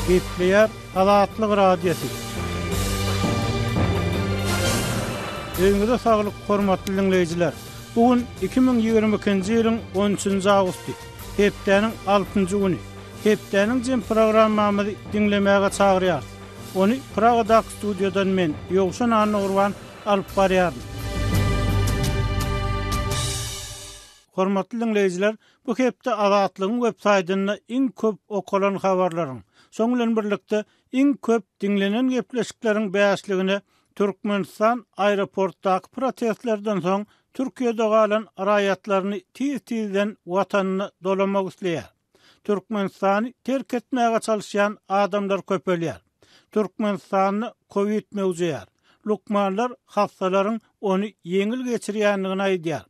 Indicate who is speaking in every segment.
Speaker 1: Gepleýär Azatlyk Radiosy. Öýüňize saglyk, hormatly diňleýjiler! Bu gün 2022-nji ýylyň on üçünji awgusty, hepdäniň altynjy güni. Hepdäniň jem programmamyzy diňlemäge çagyrýarys. Ony Pragadaky studiýadan men, Ýowşan Annagurban, alyp barýaryn. Hormatly diňleýjiler, bu hepde Azatlygyň websaýtynda iň köp okalan habarlaryň, şoň bilen birlikde iň köp diňlenen gepleşikleriň bäşligine Türkmenistan aeroportdaky protestlerden soň Türkiýede galan raýatlaryny tiz-tizden watanyna dolamak isleýär. Türkmenistany terk etmäge çalyşýan adamlar köpelýär. Türkmenistanda kowid möwjeýär. Lukmanlar hassalaryň ony ýeňil geçirýändigini aýdýar.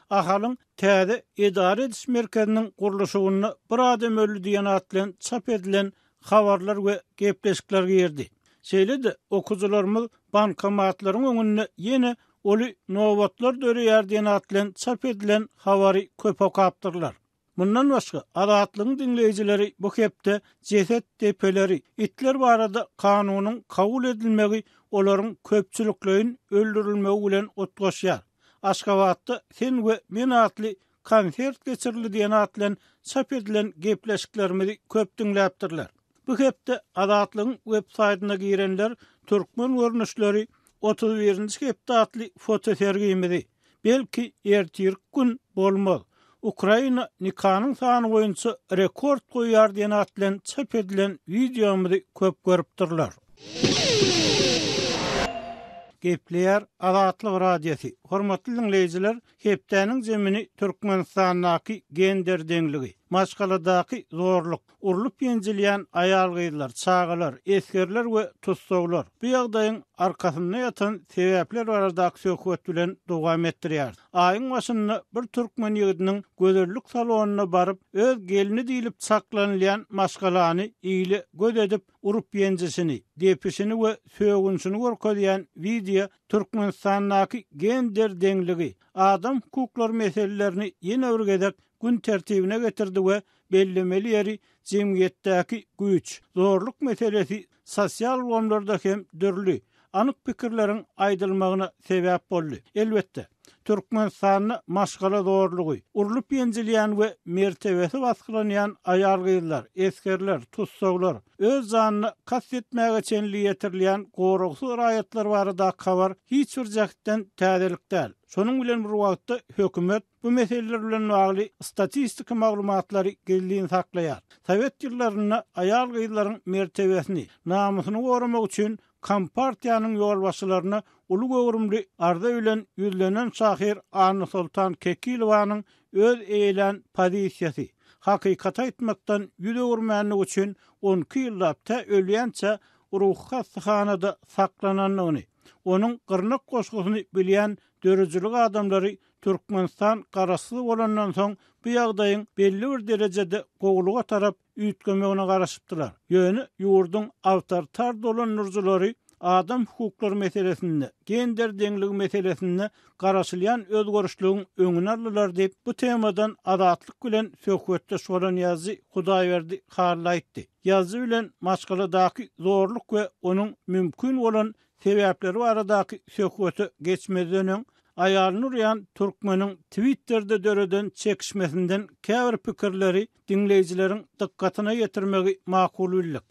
Speaker 1: Ahalyň täze edara ediş merkeziniň gurluşygynda bir adam öldi diýen at bilen çap edilen habarlar we gepleşikler girdi. Şeýle-de, okyjylarymyz bankomatlaryň öňünde ýene uly nobatlar döreýär diýen at bilen çap edilen habary köp okapdyrlar. Mundan başga, Azatlygyň diňleýjileri bu hepde jeset depeleri, itler barada kanunyň kabul edilmegi olaryň köpçülikleýin öldürilmegi bilen utgaşýar. Aşgabatda Sen we men atly konsert geçirildi diýen at bilen çap edilen gepleşiklerimizi köp diňläpdirler. Bu hepde Azatlygyň websaýtyna girenler Türkmen görnüşleri 31-nji hepde atly fotosergimizi, Belki ertirki gün bolmaz. Ukraina nikanyň sany boýunça rekord goýýar diýen at bilen çap edilen wideomyzy köp görüpdirler. Gepleýär Azatlyk Radiosy. Hormatly diňleýjiler, hepdäniň jemini Türkmenistandaky gender deňligi, maşgaladaky zorluk, Urlup-ýenjilýän aýal-gyzlar, çagalar, esgerler we tussaglar bu ýagdaýyň arkasynda ýatan sebäpler baradaky söhbet bilen dowam etdirýäris. Aýyň başynda bir türkmen ýigidiniň gözellik salonyna baryp, öz gelni diýlip çaklanylýan maşgalany ile göz edip urup-ýenjişini, depişini we sögünişini görkezýän wideo Türkmenistandaky gender deňligi, adam hukuklary meselelerini ýene bir gezek gün tertibine getirdi we bellemeli ýeri jemgyýetdäki güýç, zorluk meselesi sosial ulgamlarda hem dürli, anyk pikirleriň aýdylmagyna sebäp boldy. Elbetde, Türkmenistanda maşgala zorlugy, urlup-ýenjilýän we mertebesi basgylanýan aýal-gyzlar, esgerler, tussaglar, öz janyna kast etmäge çenli ýetirilýän goragsyz raýatlar baradaky habar hiç bir jähtden täzelik däl. Şonuň bilen bir wagtda hökümet Bu meseleler bilen bagly statistiki maglumatlary gizlin saklaýar. Sowet ýyllarynda aýal-gyzlaryň mertebesini, namysyny goramak üçin Kompartiýanyň ýolbaşçylaryna uly göwrümli arza bilen ýüzlenen şahyr Annasoltan Kekilowanyň öz eýelän pozisiýasy, hakykaty aýtmakdan ýüz öwürmänligi üçin on iki ýyllap tä ölýänçä ruhy hassahanada saklanandygyny, onuň Gyrnak goşgusyny bilýän döredijilik adamlary Türkmenistan garaşsyz bolandan soň bu ýagdaýyň belli bir derejede gowulyga tarap üýtgemegine garaşypdylar. Ýöne ýurduň awtoritar dolandyryjylary adam hukuklary meselesinde, gender deňligi meselesinde garaşylýan özgerişligiň öňüni aldylar diýip, bu temadan Azatlyk bilen söhbetdeş bolan ýazyjy Hudaýberdi Hally aýtdy. Ýazyjy bilen maşgaladaky zorluk we onuň mümkin bolan sebäpleri baradaky söhbete geçmezden öň, aýalyny urýan türkmeniň Twitterde döreden çekişmesinden käbir pikirleri diňleýjileriň dykgatyna ýetirmegi makul bildik.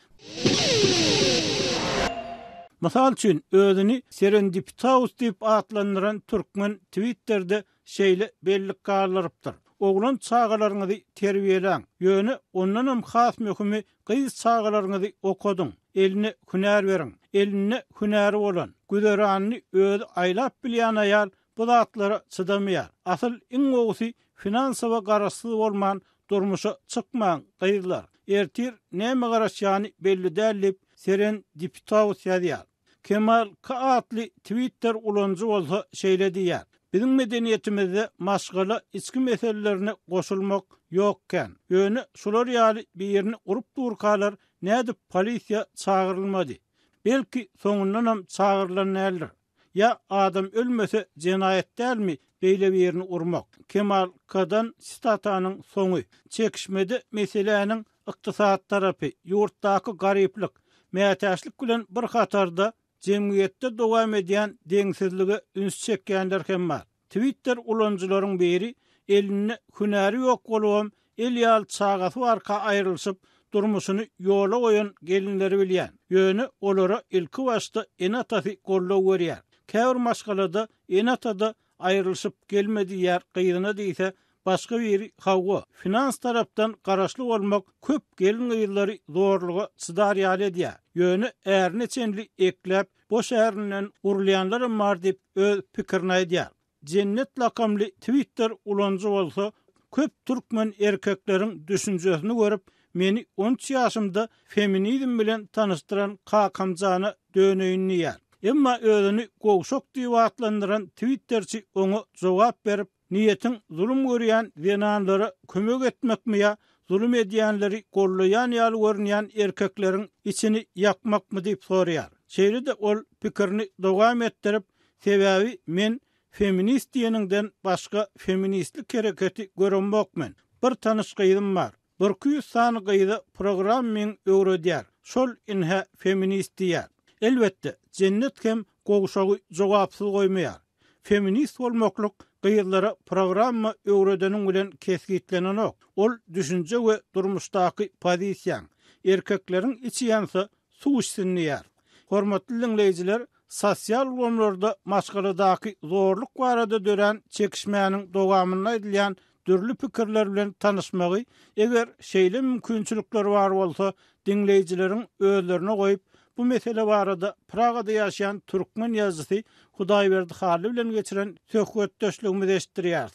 Speaker 1: Mysal üçin, özüni Serendipitaus diýip atlandyran türkmen Twitterde şeýle bellik galdyrypdyr, Oglan çagalaryňyzy terbiýeläň, ýöne ondanam has möhümi gyz çagalaryňyzy okadyň, eline hünär beriň. Elinde hünäri bolan, güzeranyny özi aýlap bilýän aýal bu zatlara çydamaýar. Asyl iň gowusy finansowa garaşsyz bolman durmuşa çykmaň, gyzlar. Ertir näme garaşýany belli däl diýip, Seren Dipitaus ýazýar. Kemal K atly Twitter ulanyjy bolsa şeýle diýýär, Biziň medeniýetimizde maşgala içki meselelerine goşulmak ýok kän. Ýöne şular ýaly birini urup durkalar nädip polisiýa çagyrylmady? Belki soňundanam çagyrylan däldir. Ýa adam ölmese jenaýat dälmi beýle birini urmak? Kemal K-dan sitatanyň soňy. Çekişmede meseläniň. Ykdysady tarapy, ýurtdaky garyplyk, mätäçlik bilen bir hatarda jemgyýetde dowam edýän deňsizlige üns çekýänler hem bar. Twitter ulanyjylaryň biri elinde hünäri ýok bolubam el ýaly çagasy barka aýrylyşyp, durmuşyny ýola goýan gelinleri bilýän. Ýöne olara ilkibaşda ene-atasy goldaw berýär. Käbir maşgalada ene-ata-da aýrylyşyp gelme diýýär gyzyna diýse, başga biri hawa, finans tarapdan garaşly bolmak köp gelin-gyzlary zorluga çydar ýaly edýär. Ýöne ärine çenli ekläp, boş ärinden urulýanlaram bar diýip, öz pikirini aýdýar. Jennet lakamly Twitter ulanyjy bolsa, köp türkmen erkekleriň düşünjesini görüp, meni on üç ýaşymda feminizm bilen tanyşdyran kakamjana döneýin diýýär. Emma özüni gowşak diýip atlandyran twitterçi oňa jogap berip, Niýetiň zulum görýän zenanlara kömek etmekmi ýa zulum edýänleri gollaýan ýaly görünýän erkekleriň içini ýakmakmy diýip soraýar. Şeýle-de ol pikirini dowam etdirip, Sebäbi men feminist diýeniňden başga feministlik hereketi göremok men. Bir tanyş gyzym bar. Birki ýüz sany gyza programming öwredýär. Şol inhä feminist diýýär. Elbetde, Jennet hem gowşagy jogapsyz goýmaýar. Feminist bolmaklyk gyzlara programma öwredeniň bilen kesgitlenenok. Ol düşünje we durmuşdaky pozisiýaň. Erkekleriň içi ýansa suw içsin diýýär. Hormatly diňleýjiler, sosial ulgamlarda maşgaladaky zorluk barada dörän çekişmäniň dowamynda aýdylýan dürli pikirler bilen tanyşmagy, eger şeýle mümkinçilikler bar bolsa, diňleýjileriň özlerine goýup, bu mesele barada Pragada ýaşaýan türkmen ýazyjysy Hudaýberdi Hally bilen geçiren söhbetdeşligimizi eşitdirýäris.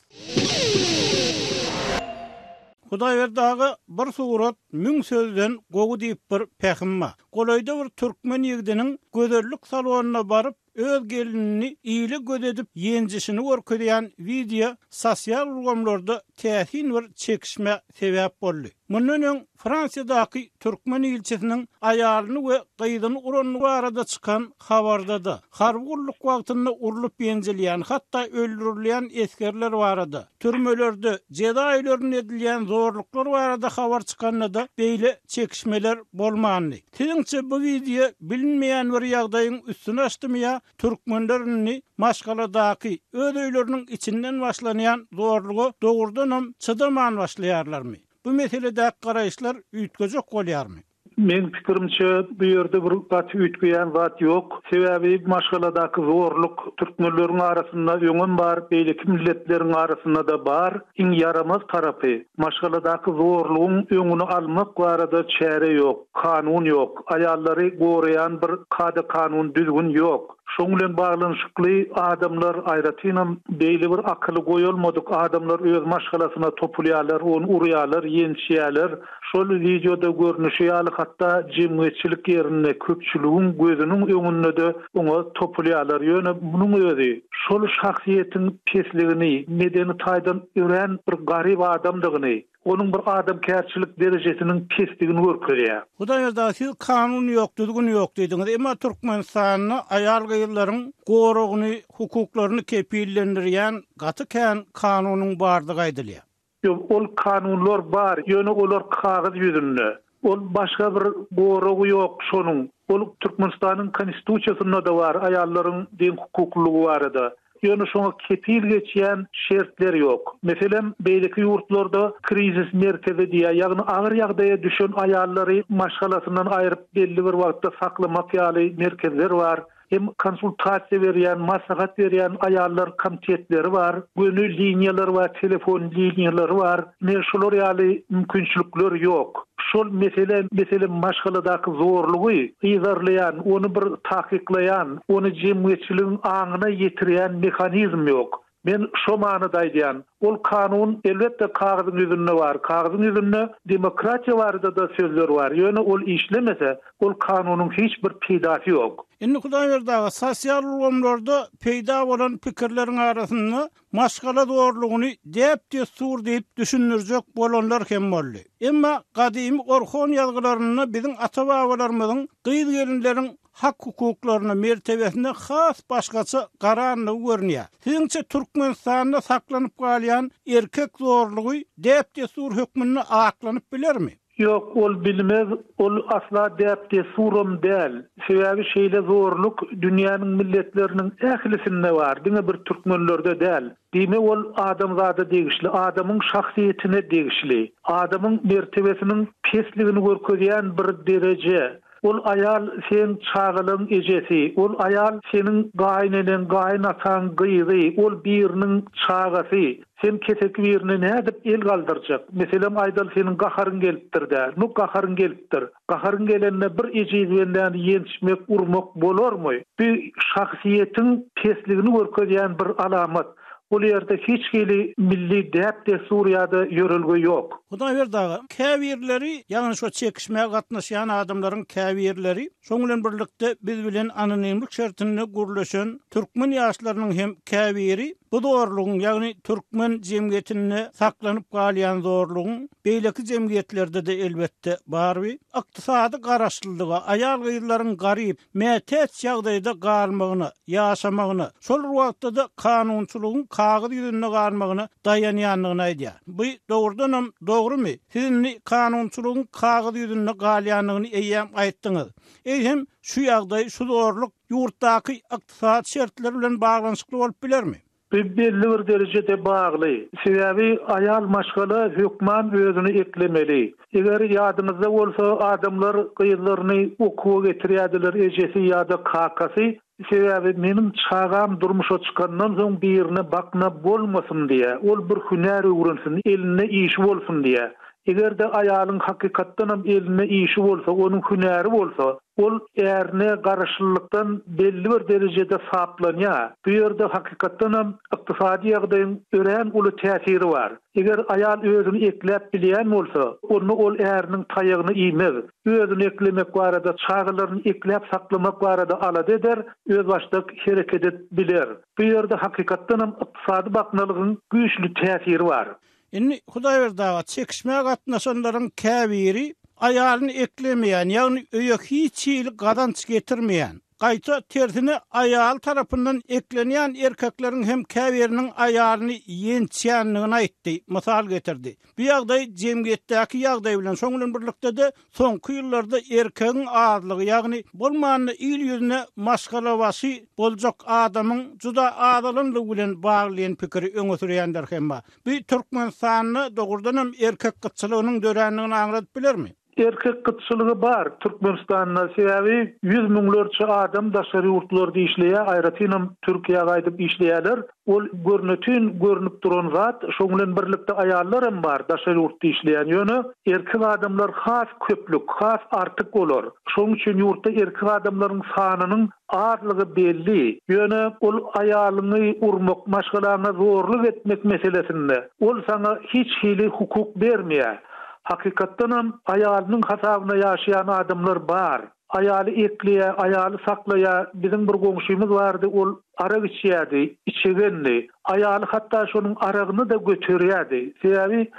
Speaker 1: Hudaýberdi aga, bir surat müň sözden gowy diýip bir pähim bar. Golaýda bir türkmen ýigdiniň gözellik salonyna baryp, öz gelinini ile göz edip ýenjişini görkezýän wideo sosial ulgamlarda täsin bir çekişmä sebäp boldy. Mundan öň Fransiýadaky türkmen ilçisiniň aýalyny we gyzyny urandygy barada çykan habarda-da, harby gulluk wagtynda urlup ýenjilýän, hatda öldürilýän esgerler barada, türmelerde, jeza öýlerinde edilýän zorluklar barada habar çykanda-da beýle çekişmeler bolmandy. Siziňçe bu wideo bilinmeýän bir ýagdaýyň üstüni açdymy ýa türkmenler indi maşgaladaky, öz öýleriniň içinden başlanýan zorluga dogrudanam çydaman başlaýarlarmy? Bu meseledäki garaýyşlar üýtgejek bolýarmy?
Speaker 2: Meň pikirimçe, bu ýerde bir gaty üýtgeýän zat ýok. Sebäbi maşgaladaky zorluk türkmenleriň arasynda öňem bar, beýleki milletleriň arasynda-da bar. Iň ýaramaz tarapy, maşgaladaky zorlugyň öňüni almak barada çäre ýok, kanun ýok, aýallary goraýan bir kada-kanun, düzgün ýok. Şoň bilen baglanyşykly adamlar, aýratynam beýle bir akyly goýalmadyk adamlar öz maşgalasyna topulýarlar, ony urýarlar, ýençýärler. Şol wideoda görnüşi ýaly hatda jemgyýetçilik ýerinde, köpçüligiň gözüniň öňünde-de oňa topulýarlar. Ýöne munuň özi şol şahsyýetiň pesligini, medeni taýdan örän bir garyp adamdygyny, onuň bir adamkärçilik derejesiniň pesdigini görkezýär.
Speaker 1: Hudaýberdi aga, siz kanun ýok, düzgün ýok diýdiňiz. Emma Türkmenistanda aýal-gyzlaryň goragyny, hukuklaryny kepillendirýän gaty kän kanunyň bardygy aýdylýar.
Speaker 2: Ýok, ol kanunlar bar, ýöne olar kagyz ýüzünde. Ol başga bir goragy ýok şonuň. Ol Türkmenistanyň Konstitusiýasynda-da bar aýallaryň deňhukuklylygy barada. Ýöne şoňa kepil geçýän şertler ýok. Meselem, beýleki ýurtlarda krizis merkezi diýýär, ýagny agyr ýagdaýa düşen aýallary maşgalasyndan aýryp belli bir wagtda saklamak ýaly merkezler bar. Hem konsultasiýa berýän, maslahat berýän aýallar komitetleri bar, göni liniýalar bar, telefon liniýalary bar. Ine, şular ýaly mümkinçilikler ýok. Şol mesele, meselem, maşgaladaky zorlugy yzarlaýan, ony bir takyklaýan, ony jemgyýetçiligiň aňyna ýetirýän mehanizm ýok. Men şo manyda aýdýan. Ol kanun, elbetde, kagyzyň ýüzünde bar. Kagyzyň ýüzünde demokratiýa barada-da sözler bar. Ýöne ol işlemese, ol kanunyň hiç bir peýdasy ýok.
Speaker 1: Indi Hudaýberdi aga, sosial ulgamlarda peýda bolan pikirleriň arasynda maşgala zorlugyny däp-dessur diýip düşündirjek bolanlar hem boldy. Emma gadymy Orhon ýazgylarynda biziň ata-babalarymyzyň gyz-gelinleriň hak-hukuklaryna, mertebesine has başgaça garandygy görünýär. Siziňçe Türkmenistanda saklanyp galýan erkek zorlugy däp-dessur hökmünde aklanyp bilermi?
Speaker 2: Ýok, ol bilmez, ol asla däp-dessuram däl. Sebäbi şeýle zorluk dünýäniň milletleriniň ählisinde bar, diňe bir türkmenlerde däl. Diýmek, ol adamzada degişli, adamyň şahsyýetine degişli. Adamyň mertebesiniň pesligini görkezýän bir dereje. Ol aýal seň çagalaň ejesi, ol aýal seniň gaýyneneň, gaýyn ataň gyzy, ol biriniň çagasy. Sen keseki birine nädip el galdyrjak? Meselem aýdaly seniň gaharyň gelipdir-dä. Nu gaharyň gelipdir. Gaharyň gelende bir ejiz bendäni ýençmek, urmak bolarmy? Bu şahsyýetiň pesligini görkezýän bir alamat. Ol ýerde hiç hili milli däp-dessur ýa-da ýörelge ýok.
Speaker 1: Hudaýberdi aga, käbirleri, ýagny şo çekişmä gatnaşýan adamlaryň käbirleri, şoň bilen birlikde biz bilen anonimlik şertinde gürleşen türkmen ýaşlarynyň hem käbiri bu zorlugyň, ýagny türkmen jemgyýetinde saklanyp galýan zorlugyň beýleki jemgyýetlerde-de elbetde bar bi, ykdysady garaşlylyga, aýal-gyzlaryň garyp, mätäç ýagdaýda galmagyna, ýaşamagyna, şol bir wagtda-da kanunçylygyň kagyz ýüzünde galmagyna daýanýandygyny aýdýar. Bu, dogrudanam, dogrumy? Siz indi kanunçylygyň kagyz ýüzünde galýandygyny eýýäm aýtdyňyz. Eýsem, şu ýagdaý, şu zorluk ýurtdaky ykdysady şertler bilen baglanyşykly bolup bilermi?
Speaker 2: Bu belli bir derejede bagly. Sebäbi aýal maşgala hökman özüni eklemeli. Eger ýadyňyzda bolsa adamlar gyzlaryny okuwa getirýärdiler ejesi ýa-da kakasy, sebäbi meniň çagam durmuşa çykandan soň birine bakna bolmasyn diýä, ol bir hünär öwrensin, elinde işi bolsun diýä. Eger-de aýalyň hakykatdanam elinde işi bolsa, onuň hünäri bolsa, Ol ärine garaşlylykdan belli bir derejede saplanýar. Bu ýerde hakykatdanam ykdysady ýagdaýyň örän uly täsiri bar. Eger aýal özüni ekläp bilýän bolsa, onda ol äriniň taýagyny iýmez. Özüni eklemek barada, çagalaryny ekläp saklamak barada alada eder, özbaşdak hereket edip biler. Bu ýerde hakykatdanam ykdysady baknalygyň güýçli täsiri bar.
Speaker 1: Indi Hudaýberdi aga, çekişmä gatnaşanlaryň käbiri aýalyny eklemeýän, ýagny öýe hiç hili gazanç getirmeýän, gaýta tersine aýaly tarapyndan eklenýän erkekleriň hem käbiriniň aýalyny ýençýändigini aýtdy, mysal getirdi. Bu ýagdaý jemgyýetdäki ýagdaý bilen, şoň bilen birlikde-de soňky ýyllarda erkegiň azlygy, ýagny bolmanda il ýüzüne maşgalabaşy boljak adamyň juda azalanlygy bilen bagly diýen pikiri öňe sürýänler hem bar. Bu Türkmenistanda dogrudanam erkek gytçylygynyň dörändigini aňladyp bilermi?
Speaker 2: Erkek gytçylygy bar Türkmenistanda, sebäbi ýüz müňlerçe adam daşary ýurtlarda işleýär, aýratynam Türkiýä gaýdyp işleýärler. Ol görnetin görnüp duran zat, şoň bilen birlikde aýallar hem bar daşary ýurtda işleýän, ýöne erkek adamlar has köplük, has artyk olar. Şoň üçin ýurtda erkek adamlaryň sanynyň azlygy belli. Ýöne ol aýalyňy urmak, maşgalaňa zorluk etmek meselesinde ol saňa hiç hili hukuk bermeýär. Hakykatdanam aýalynyň hasabyna ýaşaýan adamlar bar. Aýaly ekleýär, aýaly saklaýar. Biziň bir goňşymyz bardy, ol arak içýärdi, içegendi. Aýaly hatda şonuň aragyny-da göterýärdi. Sebäbi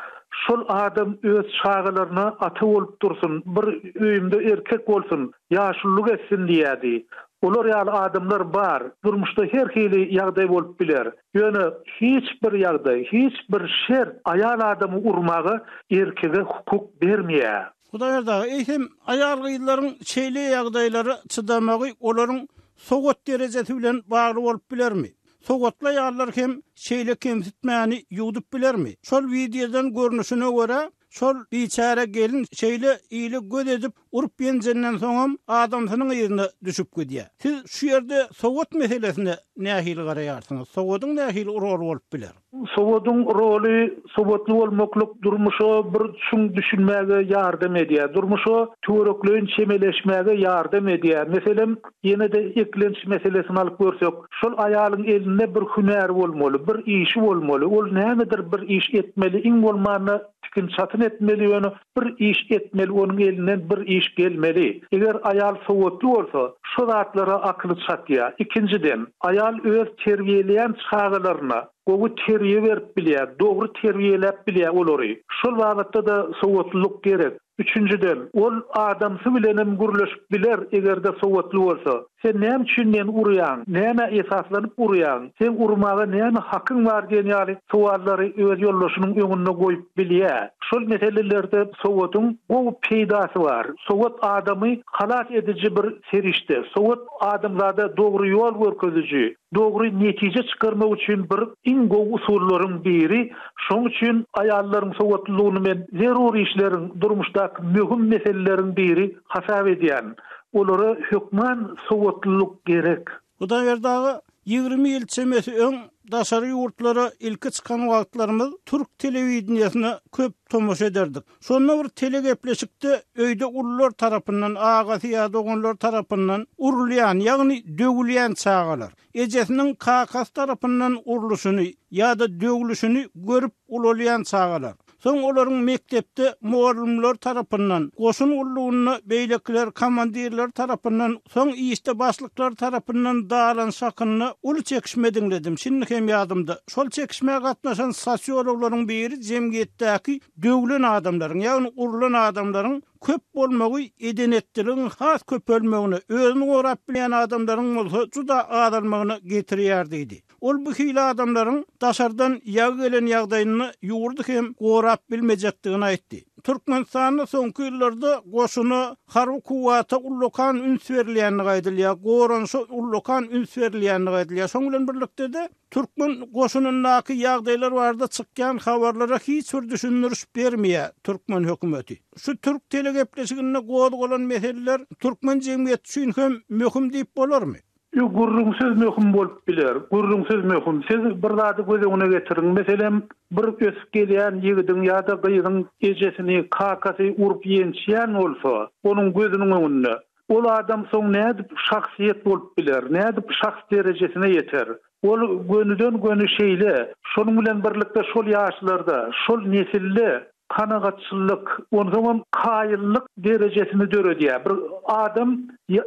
Speaker 2: şol adam öz çagalaryna ata bolup dursun, bir öýümde erkek bolsun, ýaşululyk etsin diýýärdi. Olar ýaly adamlar bar. Durmuşda her hili ýagdaý bolup biler. Ýöne hiç bir ýagdaý, hiç bir şert aýal adamy urmaga erkege hukuk bermeýär.
Speaker 1: Hudaýberdi aga, eýsem, aýal-gyzlaryň şeýle ýagdaýlara çydamagy olaryň sowat derejesi bilen bagly bolup bilermi? Sowatly aýallar hem şeýle kemsitmäni ýuwdup bilermi? Şol wideodan görnüşine görä, şol biçäre gelin şeýle ile göz edip urup-ýenjenden soňam adamsynyň yzyna düşüp gidýär. Siz şu ýerde sowat meselesine nähili garaýarsyňyz? Sowadyň nähili roly bolup biler?
Speaker 2: Sowadyň roly Sowatly bolmaklyk durmuşa bir çuň düşünmäge ýardam edýär. Durmuşa töwerekleýin çemeleşmäge ýardam edýär. Meselem, ýene-de eklenç meselesini alyp görsek, şol aýalyň elinde bir hünäri bolmaly, bir işi bolmaly. Ol nämedir bir iş etmeli, iň bolmanda tikin-çatyn etmeli, ýöne bir iş etmeli, onuň elinden bir iş gelmeli. Eger aýal sowatly bolsa, şo zatlara akyly çatýar. Ikinjiden, aýal öz terbiýeleýän çagalaryna gowy terbiýe berip bilýär, dogry terbiýeläp bilýär olary. Şol babatda-da sowatlylyk gerek. Üçünjiden, ol adamsy bilenem gürleşip biler, eger-de sowatly bolsa. Sen näme üçin meni urýaň? Nämä esaslanyp urýaň? Seň urmaga näme hakyň bar diýen ýaly sowallary öz ýoldaşynyň öňünde goýup bilýär. Şol meselelerde sowadyň gowy peýdasy bar. Sowat adamy halas ediji bir serişde. Sowat adamzada dogry ýol görkeziji, dogry netije çykarmak üçin bir iň gowy usullaryň biri. Şoň üçin aýallaryň sowatlylygyny men zerur işleriň, durmuşdaky möhüm meseleleriň biri hasap edýän. Olara hökman sowatlylyk gerek.
Speaker 1: Hudaýberdi aga, 20 ýyl çemesi öň daşary ýurtlara ilki çykan wagtlarymyz türk telewideniýesine köp tomaşa ederdik. Şonda bir telegepleşikde öýde ulular tarapyndan, agasy ýa doganlary tarapyndan urulýan, ýagny döwülýän çagalar, ejesiniň kakasy tarapyndan urluşyny ýa-da döwlüşini görüp ulalýan çagalar, soň olaryň mekdepde mugallymlar tarapyndan, goşun gullugynda beýlekiler, komandirler tarapyndan, soň işde başlyklar tarapyndan dalanyşy hakynda uly çekişme diňledim, şindi hem ýadymda. Şol çekişmä gatnaşan sosiologlaryň biri jemgyýetdäki döwlen adamlaryň, ýagny urlan adamlaryň köp bolmagy eden-etdiligiň has köpelmegine, özüni gorap bilýän adamlaryň bolsa juda azalmagyna getirýär diýdi. Ol bu hili adamlaryň daşardan ýagy gelen ýagdaýynda ýurdy hem gorap bilmejekdigini aýtdy. Türkmenistanda soňky ýyllarda goşuna, harby kuwwata ullakan üns berilýändigi aýdylýar, goranyşa ullakan üns berilýändigi aýdylýar. Şonuň bilen birlikde-de, türkmen goşunyndaky ýagdaýlar barada çykýan habarlara hiç bir düşündiriş bermeýär türkmen hökümeti. Şu türk telegepleşiginde gozgalan meseleler türkmen jemgyýeti üçin hem möhüm diýip bolarmy?
Speaker 2: Ýok, gürrüňsiz möhüm bolup biler. Gürrüňsiz möhüm. Siz bir zady göz öňüne getiriň. Meselem, bir ösüp gelýän ýigidiň ýa-da gyzyň ejesini, kakasy urup-ýençýän bolsa, onuň gözüniň öňünde, ol adam soň nädip şahsyýet bolup biler, nädip şahs derejesine ýeter? Ol gönüden-göni şeýle. Şonuň bilen birlikde şol ýaşlarda, şol nesilde kanagatçyllyk, onsoňam kaýyllyk derejesini döredýär. Bir adam,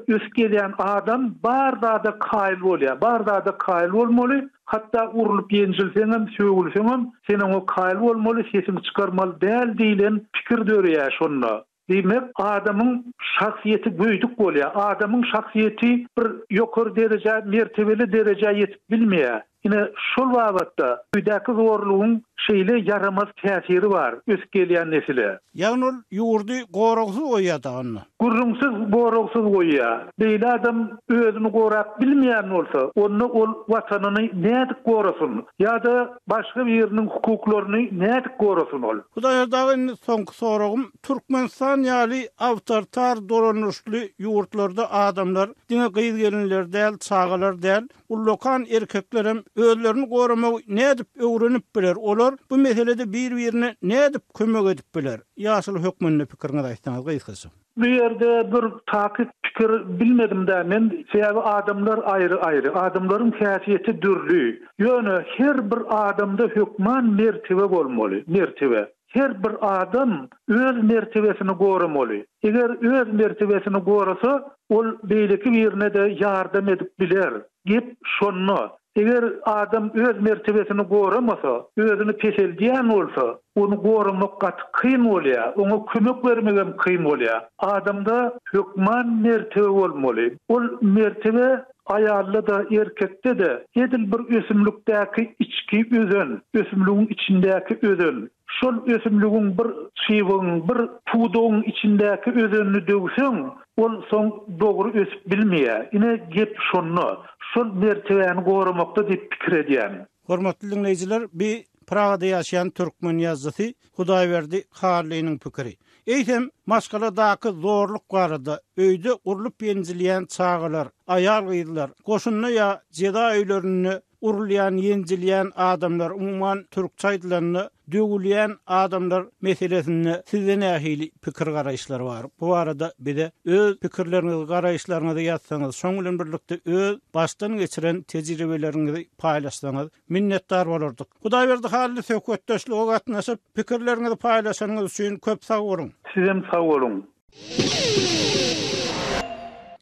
Speaker 2: ösüp gelýän adam bar zada kaýyl bolýar. Bar zada kaýyl bolmaly, hatda urlup-ýenjilseňem, sögülseňem, sen oňa kaýyl bolmaly, sesiňi çykarmaly däl diýlen pikir döreýär şonda. Diýmek, adamyň şahsyýeti göýdük bolýar. Adamyň şahsyýeti bir ýokary derejä, mertebeli derejä ýetip bilmeýär. Ine, şol babatda öýdäki zorlugyň şeýle ýaramaz täsiri bar ösüp gelýän nesile.
Speaker 1: Ýagny ol ýurdy goragsyz goýýar da onda.
Speaker 2: Gürrüňsiz goragsyz goýýar. Beýle adam özüni gorap bilmeýän bolsa, onda ol Watanyny nädip gorasyn? Ýa-da başga biriniň hukuklaryny nädip gorasyn ol?
Speaker 1: Hudaýar dagy indi soňky soragym, Türkmenistan ýaly awtoritar dolanyşly ýurtlarda adamlar, diňe gyz-gelinler däl, çagalar däl, ullakan erkeklerem özlerini goramagy nädip öwrenip biler, olar bu meselede bir-birine nädip kömek edip biler? Ýaşuly hökmünde pikiriňizi aýtsaňyz gysgaça.
Speaker 2: Bu ýerde bir takyk pikir bilmedim-dä men, sebäbi adamlar aýry-aýry, adamlaryň häsiýeti dürli. Ýöne her bir adamda hökman mertebe bolmaly, mertebe. Her bir adam öz mertebesini goramaly. Eger öz mertebesini gorasa, ol beýleki birine-de ýardam edip biler. Gep şonda. Eger adam öz mertebesini goramasa, özüni peseldýän bolsa, ony goramak gaty kyn bolýar, oňa kömek bermegem kyn bolýar. Adamda hökman mertebe bolmaly. Ol mertebe aýalda-da, erkekde-de edil bir ösümlikdäki içki özen, ösümligiň içindäki özen. Şol ösümligiň bir çybygyň, bir pudagyň içindäki özenini döwseň, ol soň dogry ösüp bilmeýär. Ine, gep şonda. Şol mertebäni goramakda diýip pikir edýän.
Speaker 1: Hormatly diňleýjiler, bi Pragada ýaşaýan türkmen ýazyjysy Hudaýberdi Hallynyň pikiri. Eýsem, maşgaladaky zorluk barada, öýde urlup-ýenjilýän çagalar, aýal-gyzlar, goşunda ýa jeza öýlerinde urulýan, ýenjilýän adamlar, umuman, türkçe aýdylanda, döwülýän adamlar meselesinde sizde nähili pikir-garaýyşlar bar? Bu barada bize öz pikirleriňizi, garaýyşlaryňyzy ýazsaňyz, şoň bilen birlikde öz başdan geçiren tejribeleriňizi paýlaşsaňyz, minnetdar bolardyk. Hudaýberdi Hally söhbetdeşlige gatnaşyp, pikirleriňizi paýlaşanyňyz üçin köp sag boluň!
Speaker 2: Sizem sag boluň!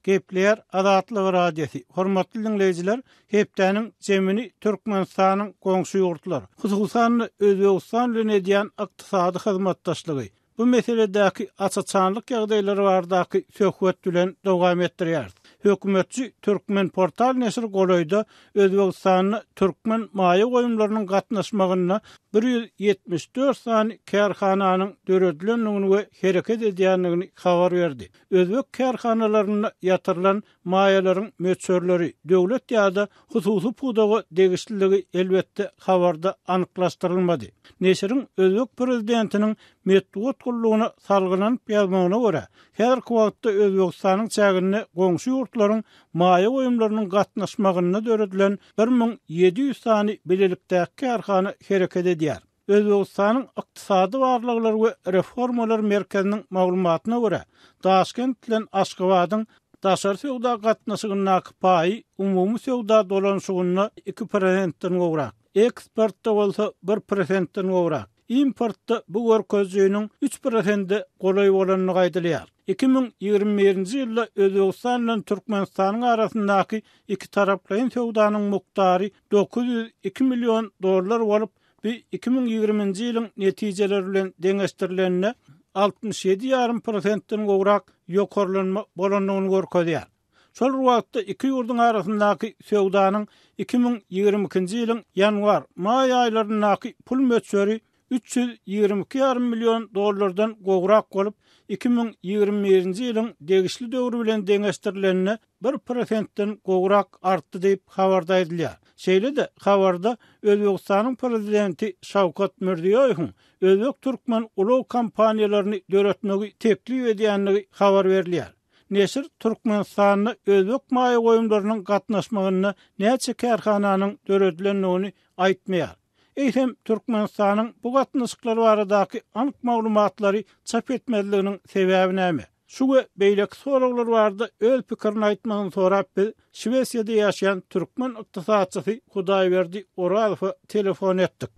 Speaker 1: Gepleýär Azatlyk Radiosy. Hormatly diňleýjiler, hepdäniň jemini Türkmenistanyň goňşy ýurtlar, hususan-da Özbegistan bilen edýän ykdysady hyzmatdaşlygy, bu meseledäki aç-açanlyk ýagdaýlary baradaky söhbet bilen dowam etdirýäris. Hökümetçi Türkmenportal neşiri golaýda Özbegistanda türkmen maýa goýumlarynyň gatnaşmagynda 174 sany kärhananyň döredilendigini we hereket edýändigini habar berdi. Özbek kärhanalarynda ýatyrylan maýalaryň möçberleri, döwlet ýa-da hususy pudaga degişliligi elbetde habarda anyklaşdyrylmady. Neşiriň özbek prezidentiniň metbugat gullugyna salgylanyp ýazmagyna görä, häzirki wagtda Özbegistanyň çäginde goňşy ýurtlaryň maýa goýumlarynyň gatnaşmagynda döredilen 1700 sany bilelikdäki kärhana hereket edýär. Özbegistanyň Ykdysady barlaglar we reformalar merkeziniň maglumatyna görä, Daşkent bilen Aşgabadyň daşary söwda gatnaşygyndaky paýy umumy söwda dolanyşygynda 2 prosentden gowrak, eksportda bolsa bir prosentden gowrak. Importda bu görkezijiniň üç prosente golaý bolandygy aýdylýar. 2021-nji ýylda Özbegistan bilen Türkmenistanyň arasyndaky ikitaraplaýyn söwdanyň mukdary 902 million dollar bolup, Bu 2020-nji ýylyň netijeleri bilen deňeşdirilende 67 ýarym prosentden gowrak ýokarlanma bolandygyny görkezýär. Şol bir wagtda iki ýurduň arasyndaky söwdanyň 2022-nji ýylyň ýanwar, maý aýlaryndaky pul möçberi 322 ýarym million dollardan gowrak bolup, 2021-nji ýylyň degişli döwri bilen deňeşdirilende bir prosentden gowrak artdy diýip, habarda aýdylýar. Şeýle-de, habarda Özbegistanyň Prezidenti Şawkat Mirziýoýewiň özbek-türkmen ulag kompaniýalaryny döretmegi teklip edýändigi habar berilýär. Neşir Türkmenistanda özbek maýa goýumlarynyň gatnaşmagynda näçe kärhananyň döredilendigini aýtmaýar. Eýsem, Türkmenistanyň bu gatnaşyklar baradaky anyk maglumatlary çap etmezliginiň sebäbi näme? Şu we beýleki soraglar barada öz pikirini aýtmagyny sorap biz Şwesiýada ýaşaýan türkmen ykdysatçysy Hudaýberdi Orazowa telefon etdik.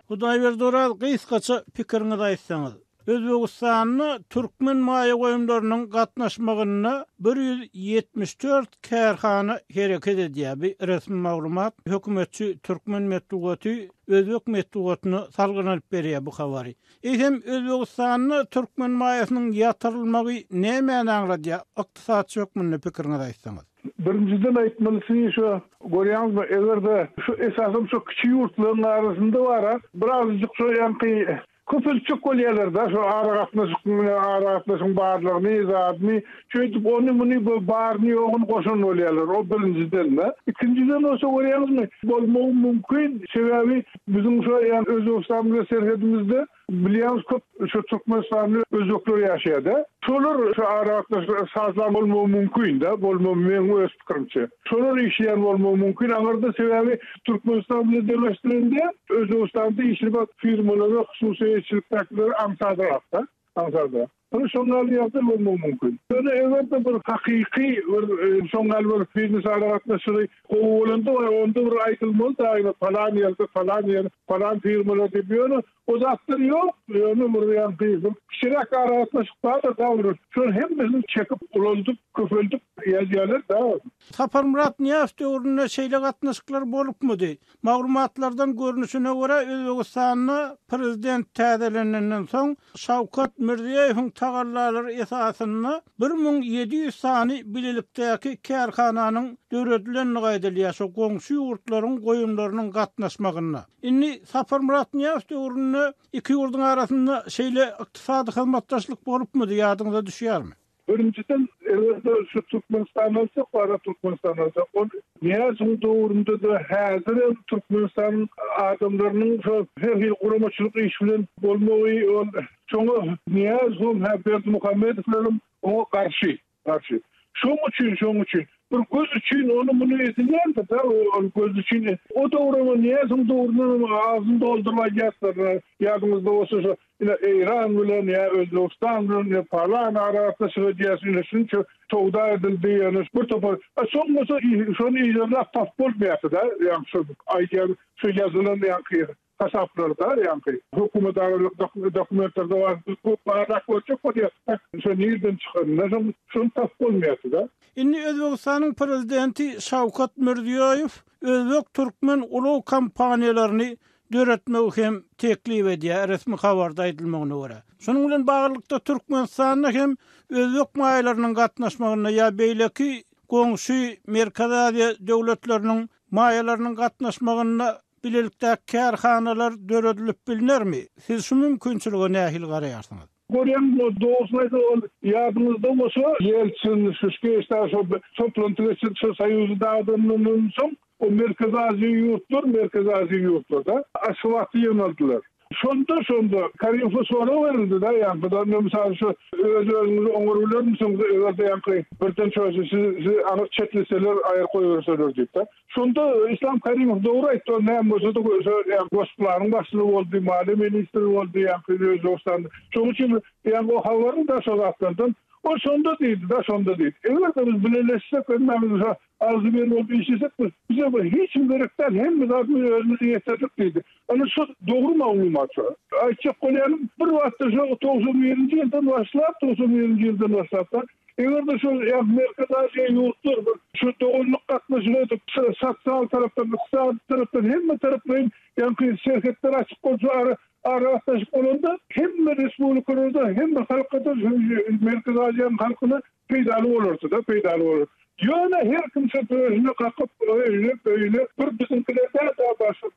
Speaker 1: Hudaýberdi Oraz gysgaça pikiriňizi aýtsaňyz. Özbegistanda türkmen maýa goýumlarynyň gatnaşmagynda 174 kärhana hereket edýär. Bu resmi maglumat. Hökümetçi türkmen metbugaty özbek metbugatyna salgylanyp berýär bu habary. Eýsem, Özbegistanda türkmen maýasynyň ýatyrylmagy nämäni aňladýar, ykdysatçy hökmünde pikiriňizi aýtsaňyz?
Speaker 3: Birinjiden aýtmalysy şu, görýäňizmi, eger-de şu esasam şu kiçi ýurtlaryň arasynda bar-a, birazajyk şu ýaňky köpeltjek bolýarlar-da, şu aragatnaşyk aragatnaşygyň barlygyny, zadyny, şeýdip ony-muny baryny-ýoguny goşan bolýarlar, o birinjiden-de. Ikinjiden bolsa görýäňizmi, bolmagy mümkin, sebäbi Biziň şu ýan Özbegistan bilen serhedimizde bilýäňiz köp şu türkmenistanly özbekler ýaşaýada. Şolar şu aragatnaşyk sazlan bolmagy mümkin-de, bolmagy meň öz pikirimçe. Şolar işleýän bolmagy mümkin aňyrda sebäbi Türkmenistan bilen deňeşdirende Özbegistanda işlemek firmalara hususy eýeçilikdäkilere aňsadrakda, aňsadrak. Ine şoň ýaly ýagdaý bolmagy mümkin. Ýöne eger-de bir hakyky bir şoň ýaly bir biznes aragatnaşygy gowy bolanda onda bir aýdylmaly daýy palan ýerde palan ýer palan firmalar diýip ýöne o zatlar ýok. Ýöne bir ýaňky bir kiçiräk aragatnaşyk bardyr da bir şol hemmesini çekip ulaldyp köpeldip ýazýarlar da.
Speaker 1: Saparmyrat Nyýazow döwründe şeýle gatnaşyklar bolupmydy? Maglumatlardan görnüşine görä, Özbegistanda prezident täzelenenden soň, Şawkat Mirziýoýewiň tagallalary esasynda 1700 sany bilelikdäki kärhananyň döredilendigi aýdylýar, şo goňşy ýurtlaryň goýumlarynyň gatnaşmagynda. Indi Saparmyrat Nyýazow döwründe iki ýurduň arasynda şeýle ykdysady hyzmatdaşlyk bolupmydy, ýadyňyza düşýärmi?
Speaker 3: Birinjiden, eger-de şu Türkmenistany alsak, bara Türkmenistany alsak, ol Nyýazowyň döwründe-de, häzirem Türkmenistanyň adamlarynyň şo her hili guramaçylyk iş bilen bolmagy, ol şoňa Nyýazowam, hä Berdimuhamedowlaram oňa garşy, garşy. Şoň üçin, şoň üçin bir göz üçin ony-muny edilýändir-dä, ol göz üçin. O döwrem, Nyýazowyň döwründenem agzyny dolduryp aýdýardylar, ýadyňyzda bolsa şo Ine Eýran bilen ýa Özbegistan bilen ýa palan aragatnaşyk edýäs, ine şunça söwda edildi, ýöne bir topar, a soň bolsa şony yzarlap tapyp bolmaýardy-da, ýagny şo aýdýan şo ýazylan ýaňky hasaplarda, ýaňky hökümetaralyk dokumentlerde bar, biz barlap görjek bolýas-da, şo nirden çykanyny, şony şony tapyp bolmaýardy-da.
Speaker 1: Indi Özbegistanyň prezidenti Şawkat Mirziýoýew özbek-türkmen ulag kompaniýalaryny. döretmegi hem teklip edýär, resmi habarda aýdylmagyna görä. Şunuň bilen baglylykda, Türkmenistanda hem özbek maýalarynyň gatnaşmagynda ýa beýleki goňşy Merkezi Aziýa döwletleriniň maýalarynyň gatnaşmagynda bilelikdäki kärhanalar döredilip bilnermi? Siz şu mümkinçilige nähili garaýarsyňyz?
Speaker 3: Görýäň, dogrusyny aýtsak, ol ýadyňyzda bolsa, Ýeltsin, Şuşkewiç dagy şo toplanty geçirip, şo Soýuzy dagadanyndan soň, o Merkezi Aziýa ýurtlar, Merkezi Aziýa ýurtlar-da, Aşgabatda ýygnaldylar. Şonda, şonda Karimowa sorag berildi-de, ýaňky da, mysal şu öz-özüňizi oňaryp bilermisiňiz, eger-de ýaňky birden şo sizi, sizi aňyr çetleseler, aýryp goýberseler diýip-de. Şonda Islam Karimow dogry aýtdy, ol näme bolsa-da şo ýa Gosplanyň başlygy boldy, maliýe ministri boldy ýaňky Özbegistanda. Şonuň üçin ýaňky o habarly-da şo zatlardan. Ol şonda diýdi-de, şonda diýdi. Eger-de biz bileleşsek, hemmämiz şo agzybir bolup işlesek, biz bize bir hiç kim gerek däl, hemme zady biz özümiz ýeterlik diýdi. Ana şo dogry maglumat şo. Aýtjak bolýanym, bir wagtda şo 91-nji ýyldan başlap, 91-nji ýyldan başlap-da Eger-de şol ýa Merkezi Aziýa ýurtlar bir şu doganlyk gatnaşyk edip, sosial tarapdan, ykdysady tarapdan hemme taraplaýyn ýaňky serhetler açyk bolsa, ara aragatnaşyk bolanda hemme respublikalarda, hemme halka-da şu Merkezi Aziýanyň halkyna peýdaly bolardy-da, peýdaly bolar. Ýöne her kim şu döşüne kakyp, öýüne, öýüne bir biziňkiler däl-de, başga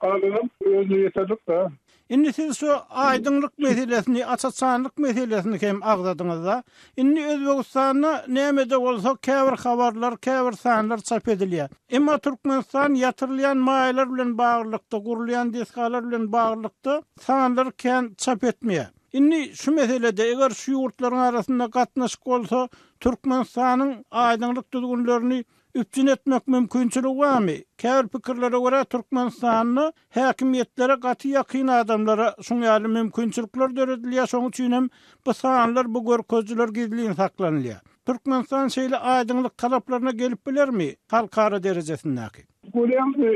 Speaker 3: galanam özüne ýeterlik-dä.
Speaker 1: Indi siz şu aýdyňlyk meselesini, aç-açanlyk meselesini hem agzadyňyz-da. Indi Özbegistanda näme-de bolsa käbir habarlar, käbir sanlar çap edilýär. Emma Türkmenistan ýatyrylýan maýalar bilen baglylykda, gurulýan desgalar bilen baglylykda sanlary kän çap etmeýär. Indi şu meselede eger şu ýurtlaryň arasynda gatnaşyk bolsa, Türkmenistanyň aýdyňlyk düzgünlerini üpjün etmek mümkinçiligi barmy? Käbir pikirlere görä, Türkmenistanda häkimiýetlere gaty ýakyn adamlara şuň ýaly mümkinçilikler döredilýär, şonuň üçin hem bu sanlar, bu görkezijiler gizlin saklanylýar. Türkmenistan şeýle aýdyňlyk talaplaryna gelip bilermi, halkara derejesindäki?
Speaker 3: Görýäňizmi,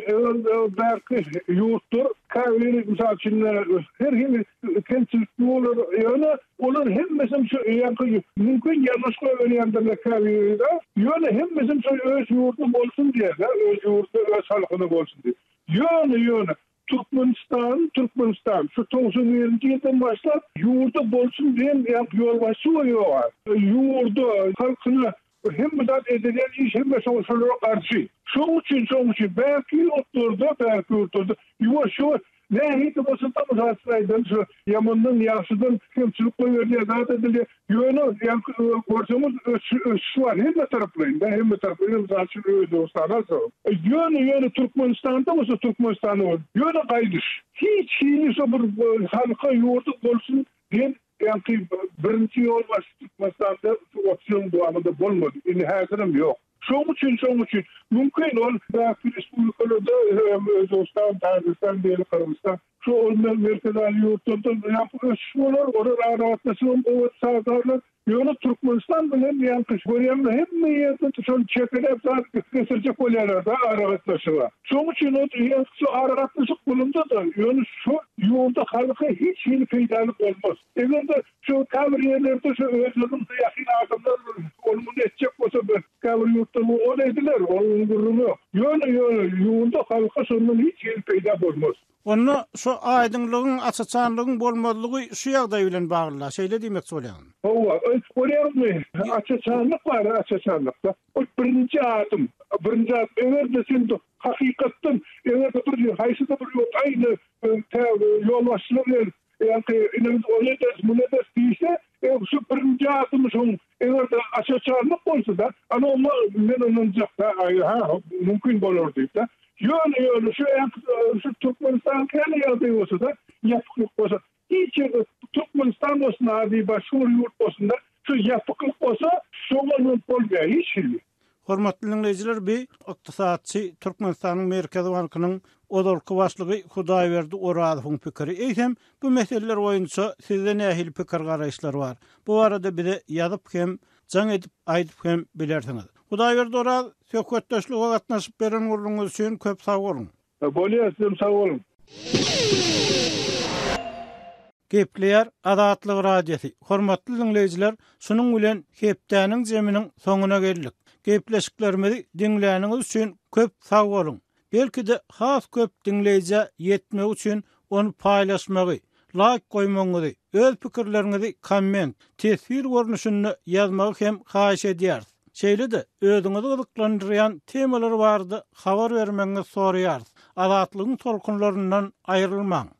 Speaker 3: bärki ýurtlar käbiri, mysal üçin, her hili kemçilikli bolar, ýöne Olar hemmesem şu ýaňky mümkin ýalňyş goýberýändirler käbiri-de, ýöne hemmesem şol öz ýurdy bolsun diýýär-de, öz ýurdy öz halkyna bolsun diýip. Ýöne, ýöne Türkmenistan, Türkmenistan şu 91-nji ýyldan başlap ýurdy bolsun diýen ýaňky ýolbaşçy goýýar. Ýurda, halkyna hemme zat edilýän iş hemme şoňa şolara garşy. Şoň üçin, şoň üçin bärki ýurtlarda, bärki ýurtlarda ýuwaş-ýuwaş nähili bolsa-da mysal üçin aýdaly şu ýamandan ýagşydan kemçilik goýberilýär, zat edilýär. Ýöne ýaňky görseňiz ösüş ösüş bar hemme taraplaýyn-da, hemme taraplaýyn mysal üçin Özbegistany alsak. Ýöne, ýöne Türkmenistanda bolsa Türkmenistanda bolsa ýöne gaýdyş. Hiç hili şo bir halka ýurda bolsun diýen Ýaňky birinji ýolbaşçy Türkmenistanda şu 30 ýylyň dowamynda bolmady. Indi häzirem ýok. Şoň üçin, şoň üçin mümkin ol bäki respublikalarda Özbegistan, Täjigistan diýeli, Gyrgyzystan şu ol Merkezi Aziýa ýurtlarda ýaňky ösüş bolar, olar aragatnaşygam gowy sazlarlar. Ýöne Türkmenistan bilen ýaňky görýäňmi hemme ýerde şony çekeläp zat getirjek bolýarlar-da aragatnaşyga. Şoň üçin ol ýaňky şu aragatnaşyk bolanda-da ýöne şu ýurda halka hiç hili peýdaly bolmaz. Eger-de şu käbir ýerlerde şu özleriniň ýakyn adamlar ony muny etjek bolsa bir käbir ýurtda ol ediler, onuň gürrüňi ýok. Ýöne ýöne ýurda halka şondan hiç hili peýda bolmaz.
Speaker 1: Onda şu aýdyňlygyň, aç-açanlygyň bolmazlygy şu ýagdaý bilen bagly-la, şeýle diýmekçi bolýaňmy?
Speaker 3: Hawa, görýäňmi, aç-açanlyk bar, aç-açanlykda. Ol birinji adym, birinji adym. Eger-de sen hakykatdan, eger-de bir haýsydyr bir ýurt aýny tä ýolbaşçylar bilen ýaňky ine biz ony ederis, muny ederis diýse, şu birinji adymy şoň eger-de aç-açanlyk bolsa-da, ana oňa men ynanjak-da, ha, mümkin bolar diýip-de. Ýöne, ýöne şu şu Türkmenistanyň käli ýagdaýy bolsa-da, ýapyklyk bolsa, hiç ýerde Türkmenistan bolsun, ady başga bir ýurt bolsun-da, şu ýapyklyk bolsa, şoňa ynanyp bolmaýar hiç hili.
Speaker 1: Hormatly diňleýjiler, bi ykdysatçy, Türkmenistanyň Merkezi bankynyň ozalky başlygy Hudaýberdi Orazowyň pikiri. Eýsem, bu meseleler boýunça sizde nähili pikir-garaýyşlar bar? Bu barada bize ýazyp hem, jaň edip aýdyp hem bilersiňiz. Hudaýberdi Oraz, söhbetdeşlige gatnaşyp beren gürrüňiňiz üçin köp sag boluň!
Speaker 3: Bolýar, sizem sag boluň!
Speaker 1: Gepleýär Azatlyk Radiosy, Hormatly diňleýjiler, şunuň bilen hepdäniň jeminiň soňuna geldik. Gepleşiklerimizi diňläniňiz üçin köp sag boluň! Belki-de has köp diňleýjä ýetmegi üçin ony paýlaşmagy, laýk goýmagyňyzy, öz pikirleriňizi komment, teswir görnüşinde ýazmagy hem haýyş edýäris. Şeýle-de, özüňizi gyzyklandyrýan temalar barada habar bermegiňizi soraýarys. Azatlygyň tolkunlaryndan aýrylmaň!